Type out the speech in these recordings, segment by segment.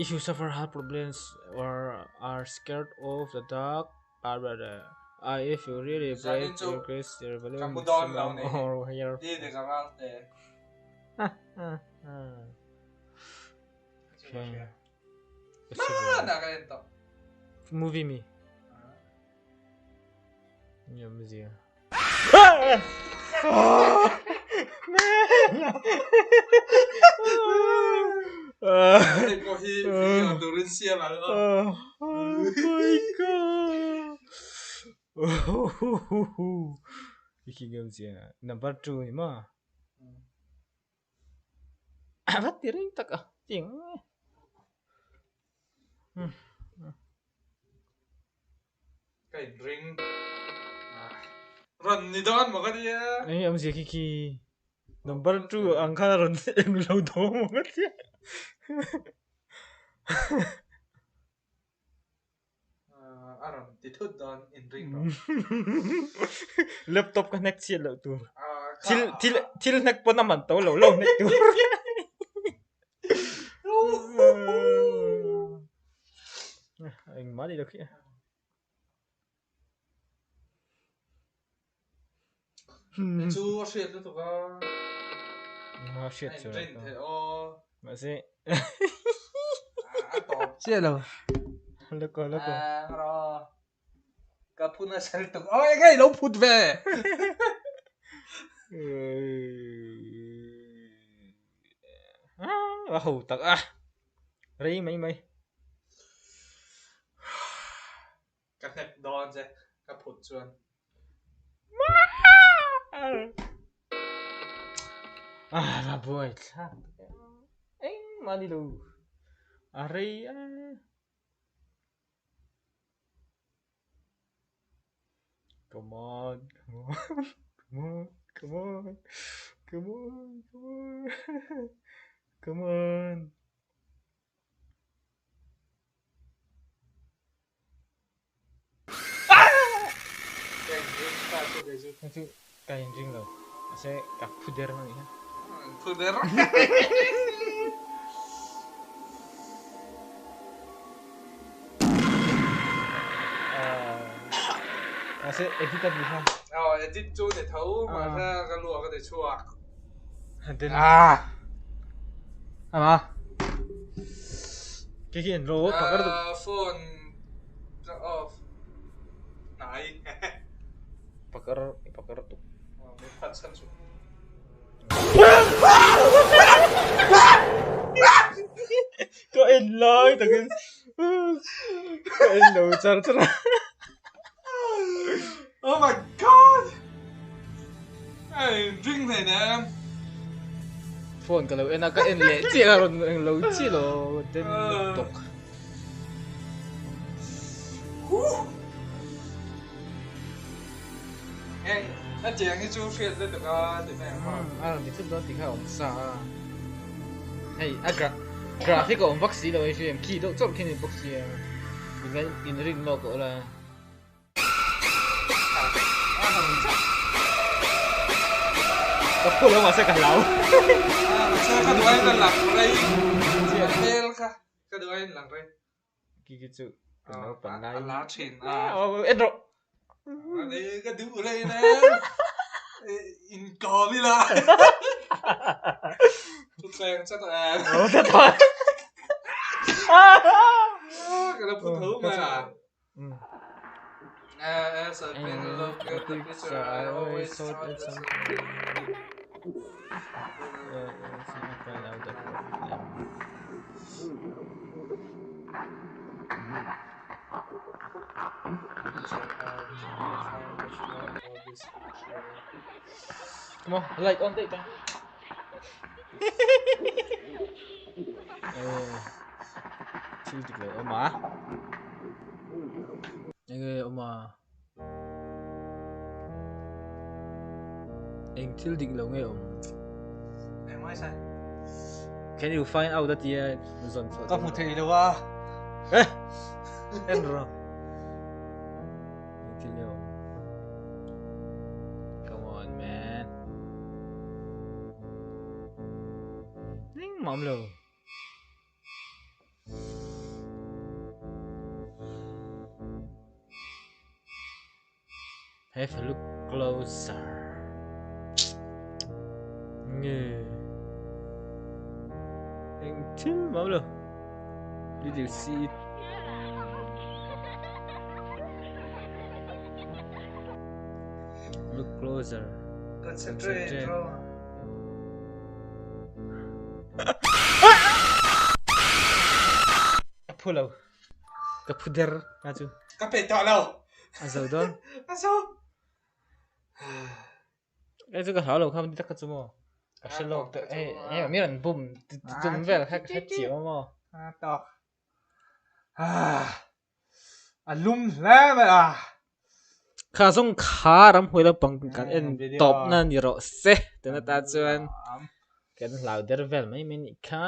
If you suffer heart problems or are scared of the dark, uh, if you really Zanin brave, chu increase your ka volume mu dawn lo maximum ni. or higher. Di de ka ral te. Okay. Ma na ka en tawh. Movie mi. Awmzia. Hei pawh hi video turin siam ang aw. Oh my god. Khi awmzia. Number 2 ni ma. Vat ti reng tak a. Ting. Ka inring. Rawn ni dawn maw ka tia. Eng awmzia khi khi number 2 ang khan a rawn eng lo dawn maw ka tia. A rawn ti thut dawn inring rawh. Laptop ka hnek chhiat loh tur. Thil thil thil hnek pawn a man to lo lo hnek tur. Engmah ni lo khi. Chu a hriat lutuk a. A hriat chu. Rin theih aw. Mahse. A tawp chiah lo. Lako lako. Ro. Ka phun a sel tuk. Oi ngei lo phut ve. A ho tak a. Rei mai mai. Ka hnek dawn che ka phut chuan. Ah la buai thlak engmah ni lo a rei a. Come on come on come on come on come on come on come on. Chu ka inring lo. Mahse ka phu der a nih kha. Phu der. Mahse edit a nih kha. Aw edit chu ni tho mahse ka luak a ti chhuak. Ah. Ama. Cái gì robot mà cái Phone ka off. Nai. Pakar pakar tu. Min phat chan chu. Ka en lai takin ka en lo char char. Oh my god. Hey, drink này nè. Phone ka lo en a ka en leh chiah a rawn eng lo chiah lo den tuk. Hey, a chiang hi chu hriat lutuk a ti mai ang maw? A rawn ti thut dawn tih kha a awm sa a. Hei, a gra graphic a awm vak si lo hei hriam khi deuh chauh khi a ni bawk sia. Inga inrin lawk a awla. Ka phu lo mahse ka hlau. Ka duh aiin a lang rei. Hmel kha ka duh aiin lang rei. Ki ki chu ka naupan lai. A la thin a. En rawh. Ka duh rei na. In kawm ila. Thutthleng chat a. Ka lo phu tho mai a. As I've been look at the picture, I always thought that something. Come on, light on date. Thil dik lo awm a. Enge awm a. Eng thil dik lo nge awm? Can you find out a tia zawn chhuah. Ka hmu thei lo a. Eh! En rawh. Eng thil nge awm? Come on man. Ning mam lo. Have a look closer. Nge. Eng thil mah lo. Did you see it? Look closer. Concentrate. Ka phu lo. Ka phu der ka chu. Ka pe tawh lo. A zo dawn. A zo. Ei chu ka hlau lo kha tak ka chu maw. Ka hre lawk te ei ei mi ran bum tum vel kha ka hre chiam a maw. A tawk. A lum hle mai a. Kha zawng kha ram huai lampang kan en tawp na ni rawh se. Tuna ta chuan kan hlau der vel mai mai nih kha.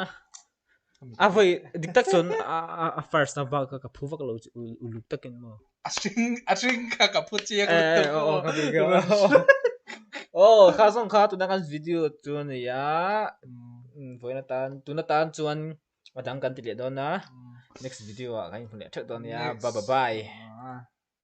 A vawi dik tak chuan a first na bak kha ka phu vak lo uluk takin maw. A hring a hring kha ka phu chiang lutuk maw. Aw kha zawng kha tuna kan video chu a ni a. Vawiin atan tuna tan chuan a dang kan ti leh dawn a. Next video ah kan inhmu leh theuh dawn nia. Bye bye.